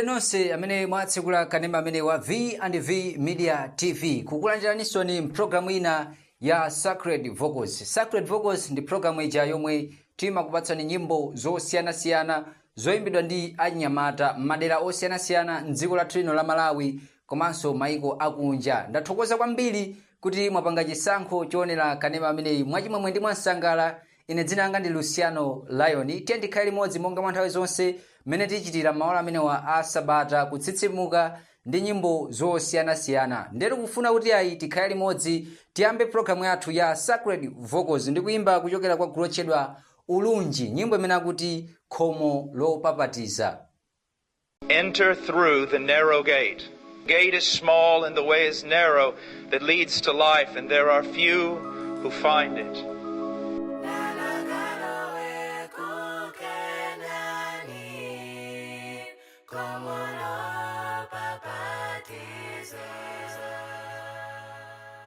Nonse amene mwatsekula kanema amene wa V and V Media TV, kukulandiraninso mpulogalamu ina ya Sacred Vocals. Sacred Vocals ndi pulogalamu ija yomwe timakupatsani nyimbo zosiyanasiyana zoyimbidwa ndi anyamata m'madera osiyanasiyana mdziko lathu lino la Malawi komanso maiko akunja. Ndathokoza kwambiri kuti mwapanga chisankho choonera kanema ameneyi mwachimwemwe ndi mwansangala. Ine dzina langa ndi Luciano Lion. Tiye tikhale limodzi monga mwa nthawi zonse mmene tichitira maola amenewa a sabata, kutsitsimuka ndi nyimbo zosiyanasiyana. Ndetu kufuna kuti ayi, tikhale limodzi. Tiyambe programu yathu ya Sacred Vocals ndi kuyimba kuchokera kwa gulu lotchedwa Ulunji, nyimbo imene akuti Khomo Lopapatiza. Enter through the narrow gate. Gate is small and the way is narrow that leads to life, and there are few who find it. Ndakalowe kuKenani, khomo lopapatiza.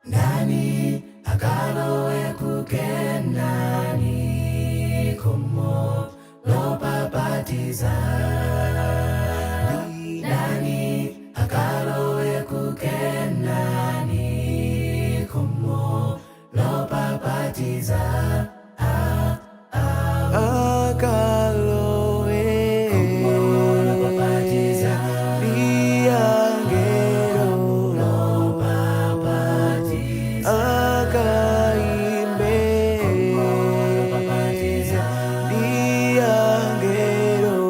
Ndani akalowe kuKenani, khomo lopapatiza? Ndani akalowe kuKenani, khomo lopapatiza? Akalowe lopapatiza ndi angelo lopapatiza akaimbe lopapatiza ndi angelo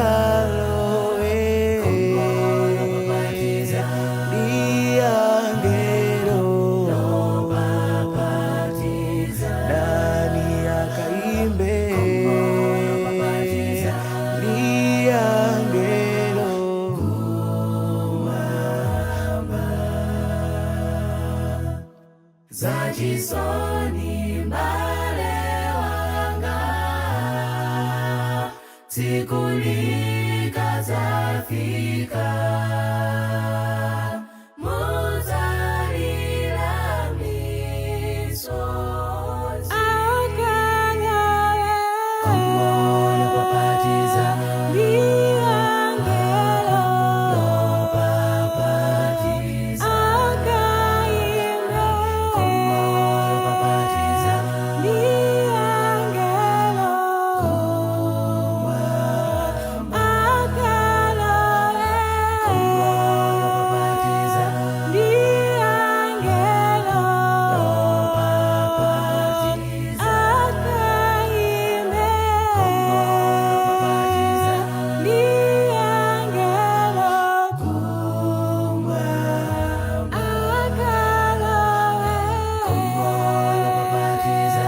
akalowe lopapatiza ndi angelo lopapatiza Ndani akaimbe lopapatiza ndi angelo. Zachisoni, mbale wanga, tsiku likazafika, muzalira misozi. Khomo lopapatiza lopapatiza khomo lopapatiza khomo lopapatiza lopapatiza khomo lopapatiza. Khomo lopapatiza lopapatiza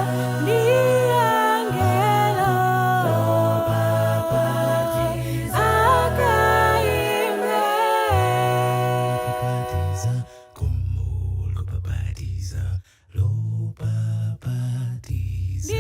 Lopapatiza, khomo lopapatiza, lopapatiza.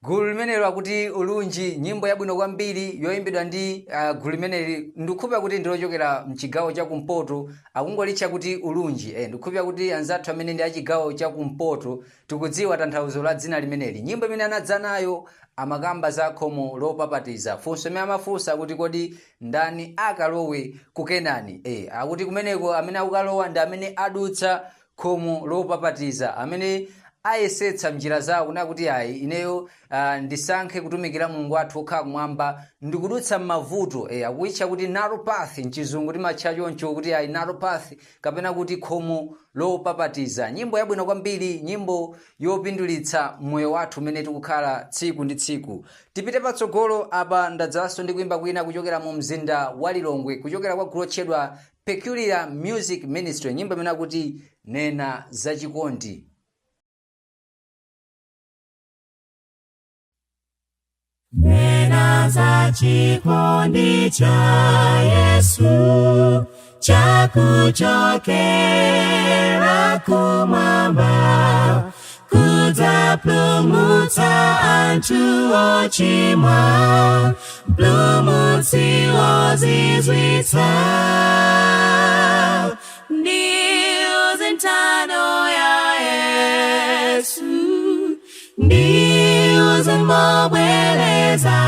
Gulu limenelo akuti Ulunji, nyimbo yabwino kwambiri yoyimbidwa ndi gulu limeneli. Ndikukhulupira kuti ndilochokera mchigawo chakumpoto, akungolitcha kuti Ulunji. Ndikukhulupira kuti anzathu amene ndi achigawo chakumpoto tikudziwa tanthauzo la dzina limeneli. Nyimbo imene anadza nayo amakamba za khomo lopapatiza. Funso imene amafunsa kuti, kodi ndani akalowe ku Kenani? Akuti kumeneko amene akukalowa ndi amene adutsa khomo lopapatiza, amene ayesetsa mnjira zawo kunena kuti ayi, ineyo ndisankhe kutumikira Mulungu wathu wokhala kumwamba ndikudutsa m'mavuto. Akuitcha kuti narrow path, mchizungu timatcha choncho kuti ayi, narrow path kapena kuti khomo lopapatiza. Nyimbo yabwino kwambiri, nyimbo yopindulitsa moyo wathu umene tikukhala tsiku ndi tsiku. Tipite patsogolo. Apa ndadzanso ndi kuimba kwina kuchokera mu mzinda wa Lilongwe, kuchokera kwa gulu lotchedwa Peculiar Music Ministry, nyimbo imene akuti Nena Zachikondi. Nena za chikondi cha Yesu chakuchokera kumwamba. Kudzapulumutsa anthu ochimwa, Mpulumutsi wozizwitsa. Ndiuze nthano ya Yesu, ndiuze mobwereza,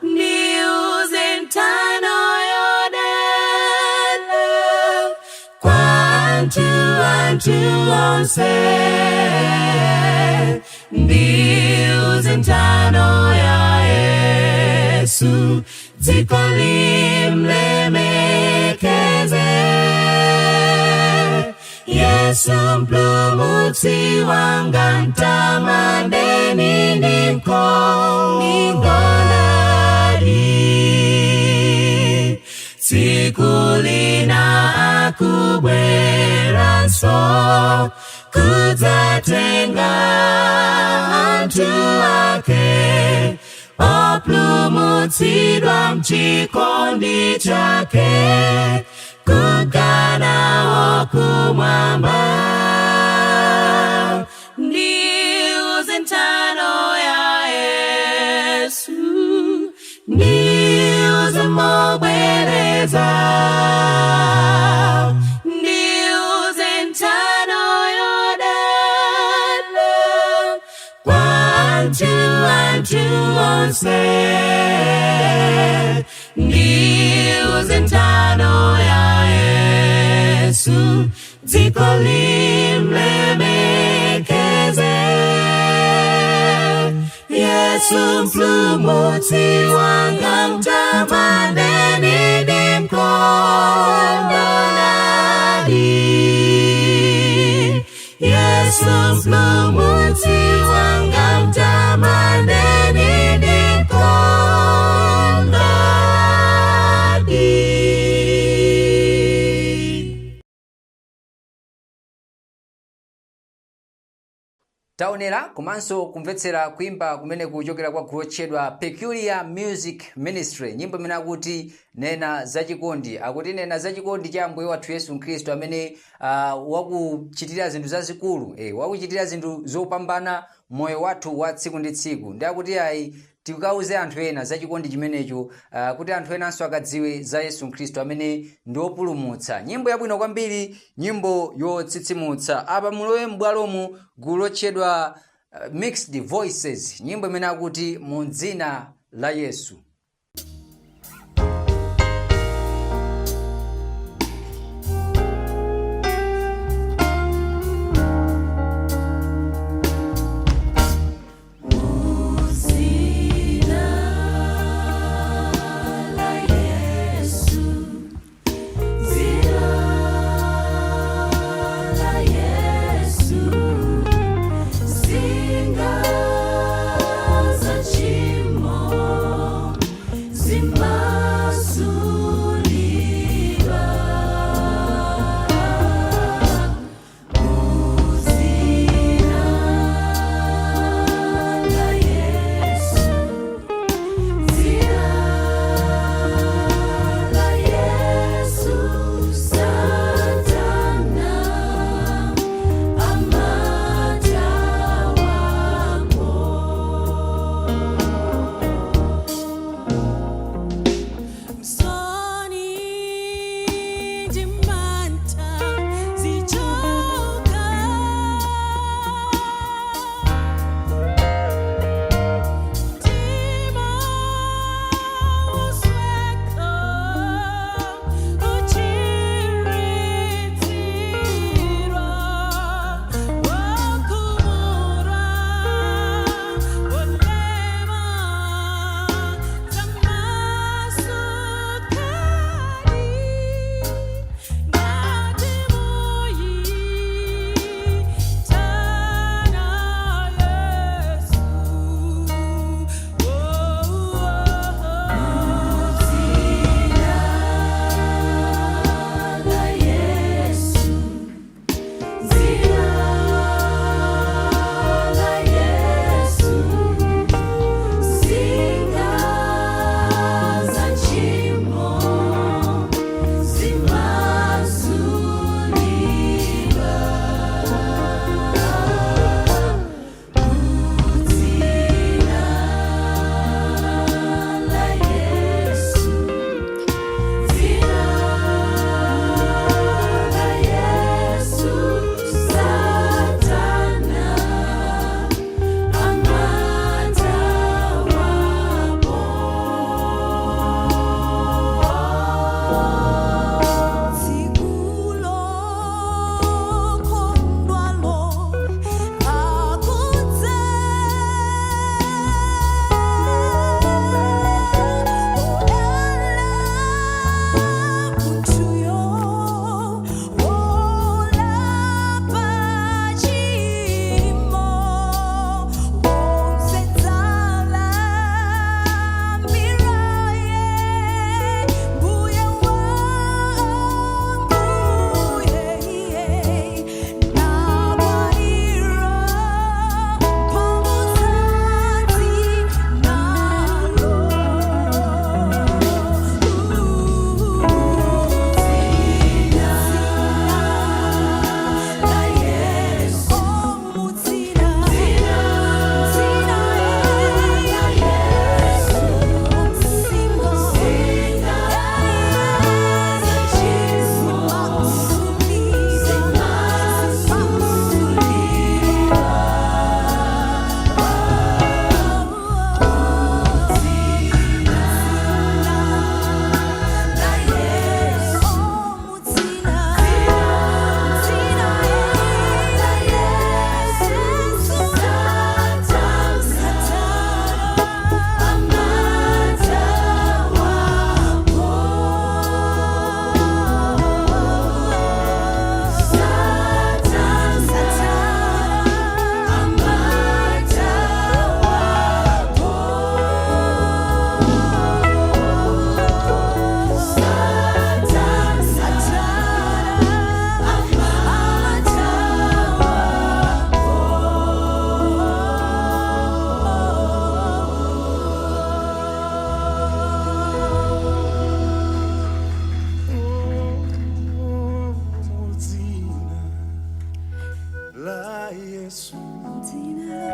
ndiuze nthano yodala kwa anthu, anthu onse. Ndiuze nthano ya Yesu, dziko limlemekeze. Yesu Mpulumutsi wanga, mtamandeni, ndimkondadi. Tsiku lina akubweranso kudzatenga anthu ake opulumutsidwa mchikondi chake, kukanawo kumwamba. Ndiuze nthano ya Yesu, ndiuze mobwereza, ndiuze nthano yodala kwa anthu, anthu onse. Ndiuze nthano ya Yesu, dziko limlemekeze. Yesu Mpulumutsi wanga, mtamandeni, ndimkondadi. Yesu Mpulumutsi wanga, mtamandeni, ndimkondadi. Taonera komanso kumvetsera kuimba kumene kuchokera kwa gulu lotchedwa Peculiar Music Ministry, nyimbo imene akuti "Nena Zachikondi". Akuti nena zachikondi cha Ambuye wathu Yesu Khristu amene wakuchitira zinthu zazikulu, wakuchitira zinthu zopambana moyo wathu wa tsiku ndi tsiku. Ndi akuti ayi, tikauze anthu ena zachikondi chimenecho, kuti anthu enanso akadziwe za Yesu Khristu amene ndi wopulumutsa. Nyimbo yabwino kwambiri, nyimbo yotsitsimutsa. Apa mulowe m'bwalomu gulu lotchedwa Mixed Voices, nyimbo imene akuti "Mu Dzina la Yesu". Dzina la Yesu, dzina la Yesu, zinga za tchimo. Dzina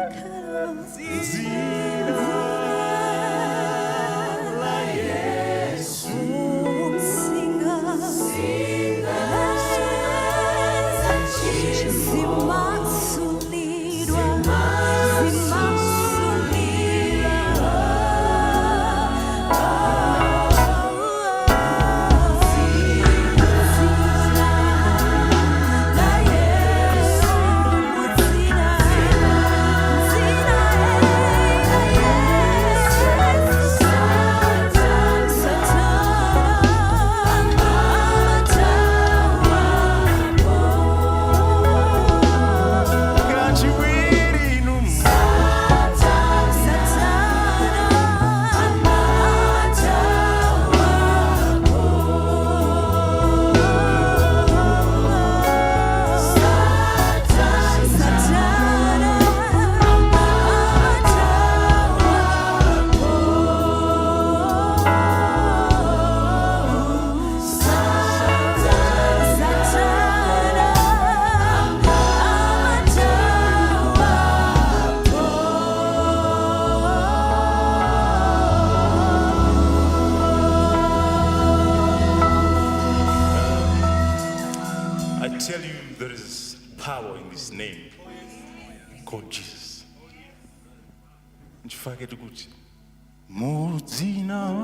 la Yesu. Kachiwiri inu. I tell you, there is power in this name called Jesus. Nchifake tikuti mudzina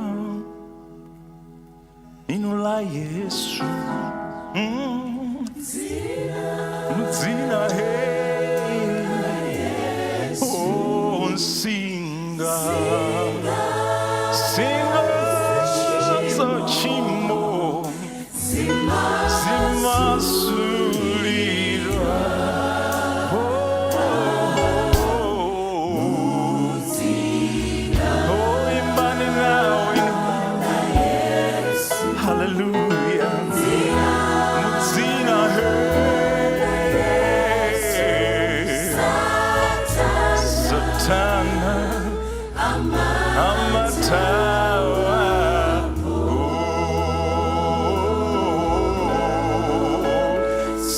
inu la Yesu. Mudzina he oh singa singa zachimo zimasulira. Oh, oh, imbani nawe. Hallelujah. Mudzina he Satana amatawa. Oh,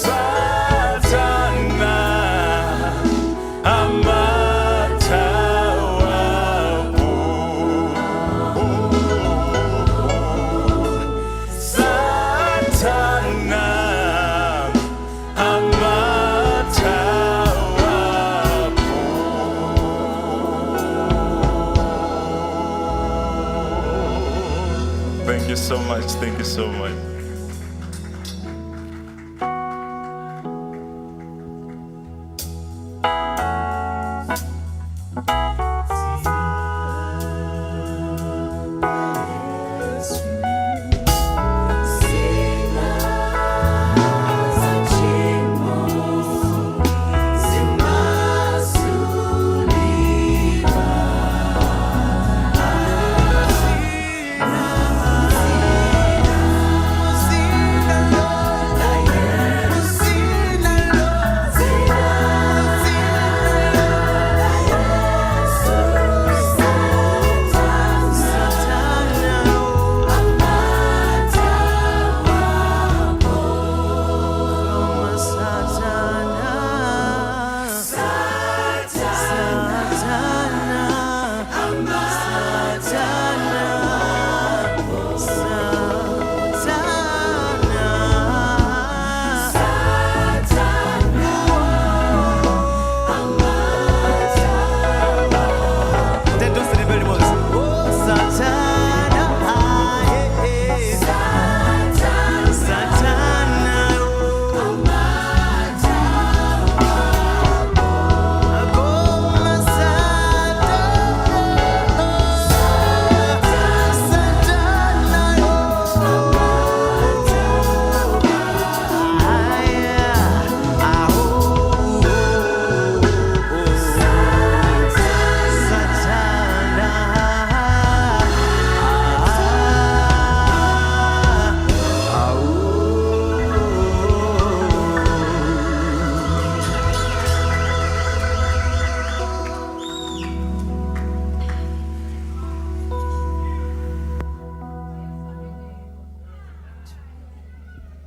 Satana amatawa. Oh, Satana amatawa. Thank you so much. Thank you so much. Zima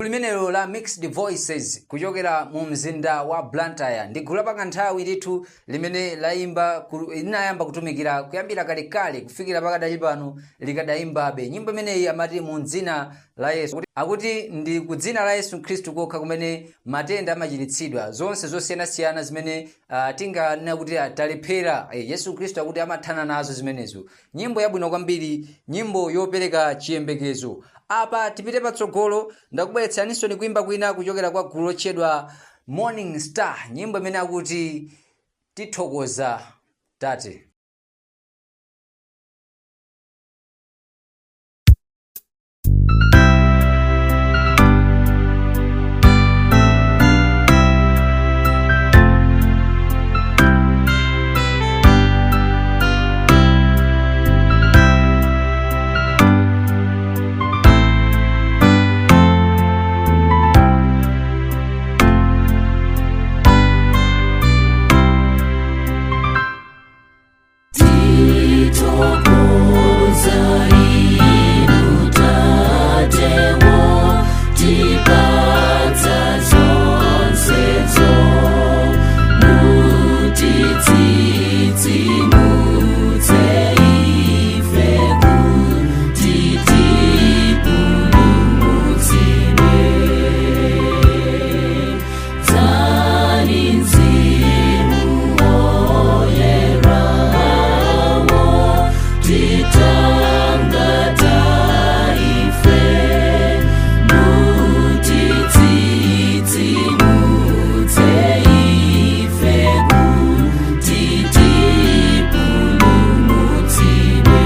Limenelo la Mixed Voices kuchokera mu mzinda wa Blantyre ndi gulu lapakanthawi ndithu limene layimba linayamba kutumikira kuyambira kalekale kufikira pakadali pano likadayimbabe. Nyimbo imeneyi amati "Mu Dzina la Yesu". Akuti ndi ku dzina la Yesu Khristu kokha kumene matenda amachiritsidwa, zonse zosiyanasiyana zimene tinganena kuti talephera, Yesu Khristu akuti amathana nazo zimenezo. Nyimbo yabwino kwambiri, nyimbo yopereka chiyembekezo. Apa tipite patsogolo, ndakubweretsaninso ni kuimba kwina kuchokera kwa gulu lotchedwa Morning Star, nyimbo imene akuti "Tithokoza Tate". Tithokoza inu Tate wotipatsa zonsezo, mutitsitsimutse ife kuti tipulumutsidwe. Dzani Mzimu Woyerawo titangata ife, mutitsitsimutse ife kuti tipulumutsidwe.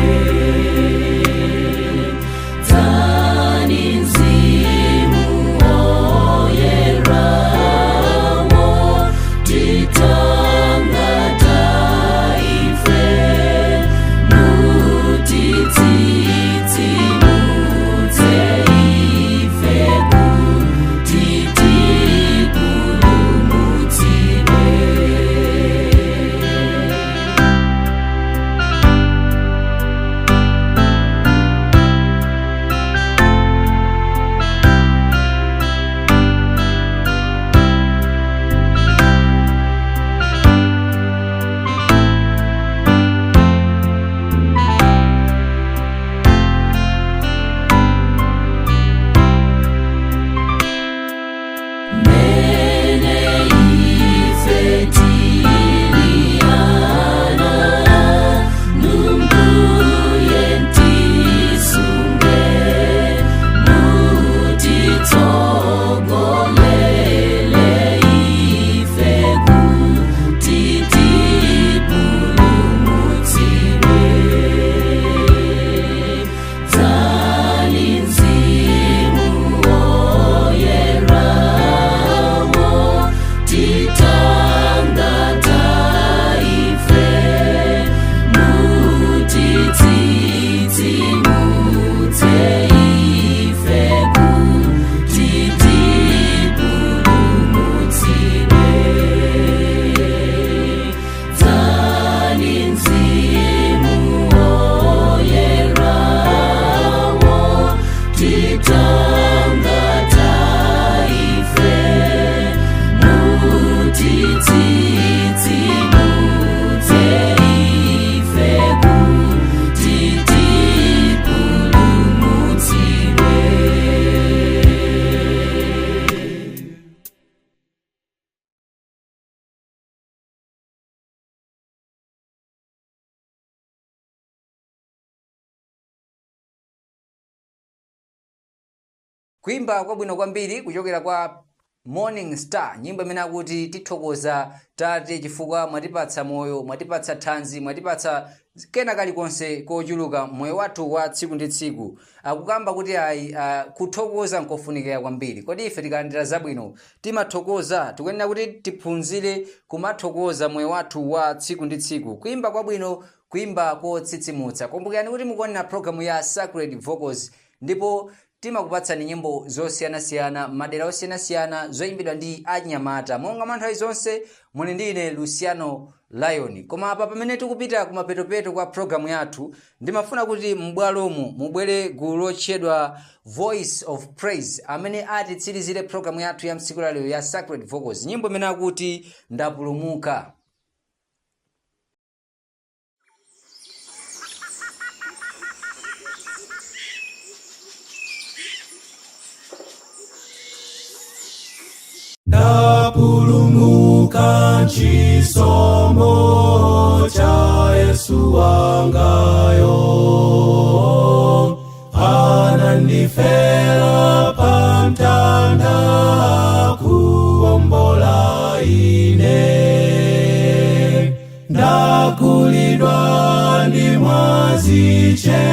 Dzani Mzimu Woyerawo titangata ife, mutitsitsimutse ife kuti tipulumutsidwe. Mene ife tili ana, Mbuye tisunge, mutitsogolele ife kuti tipulumutsidwe. Dzani Mzimu Woyerawo titangata ife, mutitsitsimutse ife kuti tipulumutsidwe. Dzani Mzimu Woyerawo titangata ife, mutitsitsimutse ife kuti tipulumutsidwe. Kuimba kwabwino kwambiri kuchokera kwa Morning Star, nyimbo imene akuti "Tithokoza Tate chifukwa mwatipatsa moyo, mwatipatsa thanzi, mwatipatsa kena kalikonse kochuluka moyo wathu wa tsiku ndi tsiku". Akukamba kuti ayi, kuthokoza nkofunikira kwambiri. Kodi ife tikalandira zabwino timathokoza? Tikuyenera kuti tiphunzire kumathokoza moyo wathu wa tsiku ndi tsiku. Kuimba kwabwino, kuimba kotsitsimutsa. Kumbukirani kuti mukuonera programu ya Sacred Vocals ndipo timakupatsani nyimbo zosiyanasiyana, madera osiyanasiyana, zoyimbidwa ndi anyamata. Monga mwa nthawi zonse, muli ndi ine Luciano. Lion. Koma apa pamene tikupita kumapetopeto kwa programu yathu, ndimafuna kuti m'bwalomu mubwere gulu lotchedwa Voice of Praise amene atitsirizire programu yathu ya mtsiku lalero ya Sacred Vocals, nyimbo imene akuti Ndapulumuka. Ndapulumuka chisomo cha Yesu wangayo, anandifera pamtanda kuombola ine. Ndakulidwa ndi mwaziche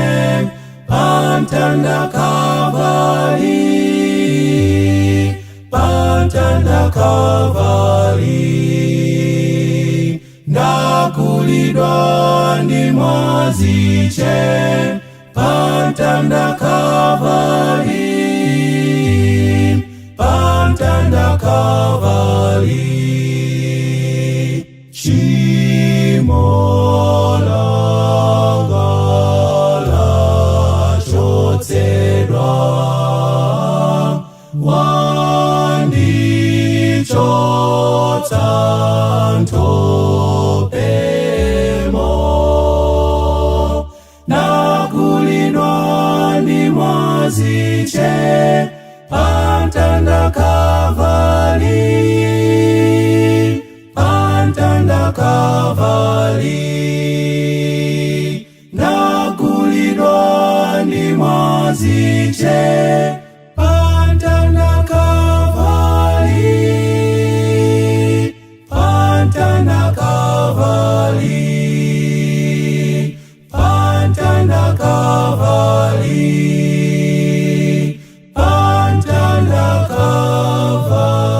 pamtanda Kalvari, pamtanda Kalvari. Ndakulidwa ndi mwaziche pamtanda Kalvari, pamtanda Kalvari. Tchimo langa lachotsedwa, wandichotsa ntopemo, nakulidwa ndi mwaziche pamtanda Kalvari, pamtanda Kalvari. Nakulidwa ndi mwaziche pamtanda Kalvari, pamtanda Kalvari, pamtanda Kalvari, pamtanda Kalvari.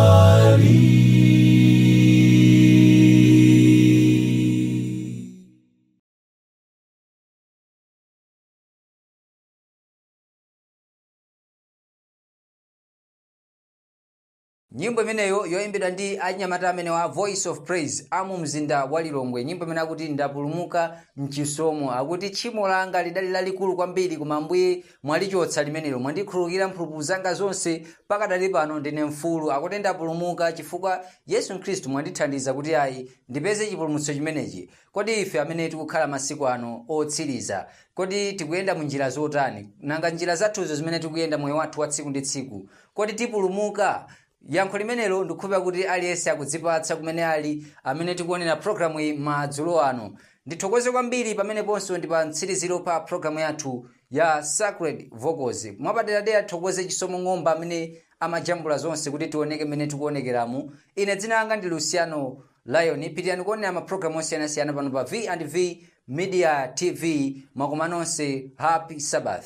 Nyimbo imeneyo yoyimbidwa ndi anyamata amene wa Voice of Praise amu mzinda wa Lilongwe, nyimbo imene akuti Ndapulumuka mchisomo. Akuti tchimo langa lidali lalikulu kwambiri, koma Ambuye mwalichotsa limenelo, mwandikhululukira mphulupulu zanga zonse, pakadali pano ndine mfulu. Akuti ndapulumuka chifukwa Yesu Khristu mwandithandiza kuti ayi ndipeze chipulumutso chimenechi. Kodi ife amene tikukhala masiku ano otsiriza, kodi tikuyenda mu njira zotani? Nanga njira zathuzo zimene tikuyenda moyo wathu wa tsiku ndi tsiku, kodi tipulumuka? Yankho limenelo ndikukhulupirira kuti aliyense akudzipatsa kumene ali amene tikuonera programu iyi madzulo ano. Ndithokoze kwambiri. Pameneponso ndi pa mtsiriziro pa programu yathu ya Sacred Vocals. Mwapaderadera tithokoze Chisomo Ng'omba amene amajambula zonse kuti tioneke mmene tikuonekeramu. Ine dzina langa ndi Luciano Lion. Pitirani kuonera mapulogalamu osiyanasiyana pano pa V and V Media TV. Mwakoma nonse, happy Sabbath.